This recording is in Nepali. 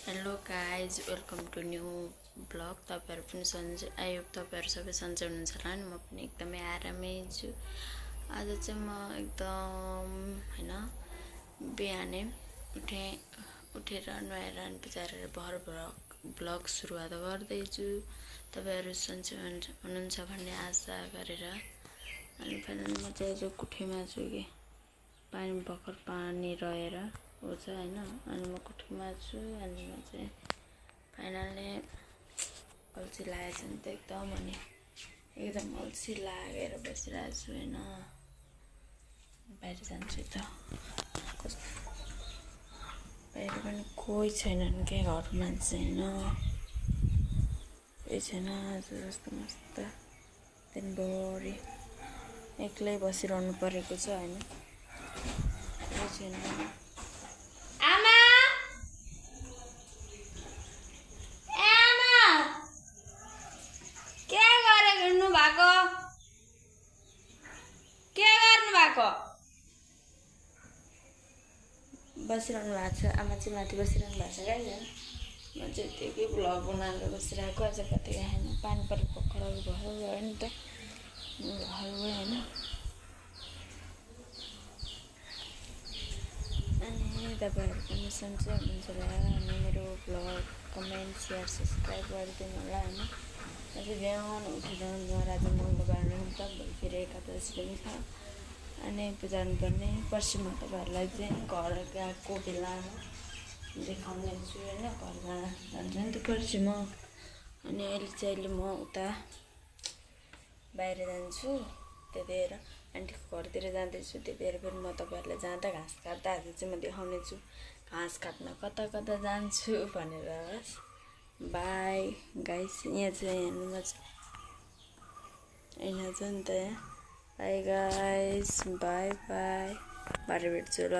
Hello guys welcome to new blog. तपाईहरु पनि सन्चै आयो, तपाईहरु सबै सन्चै हुनुहुन्छ होला नि। म पनि एकदमै आरामै छु। आज चाहिँ म एकदम हैन बिहानै उठेर नुहाएर अनि पछारेर भर ब्लग सुरुवात गर्दैछु। तपाईहरु सन्चै हुनुहुन्छ भन्ने आशा गरेर अनि फाइनली म चाहिँ आज कुठीमा छु कि पानी भर्खर पानी रहेर हो छ हैन। अनि म कुठीमा छु अनि म चाहिँ फाइनली अल्छी लागेछ नि त एकदम अल्छी लागेर बसिरहेको छु हैन। बाहिर जान्छु त बाहिर पनि कोही छैनन् के घरमा चाहिँ हैन, कोही छैन। आज जस्तो मस्त दिनभरि एक्लै बसिरहनु परेको छ हैन, कोही छैन। बसिरहनु भएको छ, आमा चाहिँ माथि बसिरहनु भएको छ क्या। म चाहिँ त्यही भ्लग बनाएर बसिरहेको। आज कति होइन पानी परेर पक्राउ भयो नि त, भयो होइन। अनि तपाईँहरू पनि सन्चै हुनुहुन्छ होला अनि मेरो भ्लग कमेन्ट सेयर सब्सक्राइब गरिदिनु होला होइन। आज बिहान उठेर नुहाएर आज मङ्गलबार हो नि त, भोलि फेरि एकादशी पनि छ अनि जानुपर्ने। पर्सि म तपाईँहरूलाई चाहिँ घर गएको बेलामा देखाउने छु होइन, घरमा जान्छु नि त पर्सि म। अनि अहिले म उता बाहिर जान्छु, त्यही भएर आन्टीको घरतिर जाँदैछु। त्यही भएर पनि म तपाईँहरूलाई जाँदा घाँस काट्दा आज चाहिँ म देखाउने छु घाँस काट्न कता कता जान्छु भनेर। बाई गाइस, यहाँ चाहिँ हेर्नुमा यहाँ छ नि त। बाई गाइस, बाई बाई, भरे भेट्छु ल।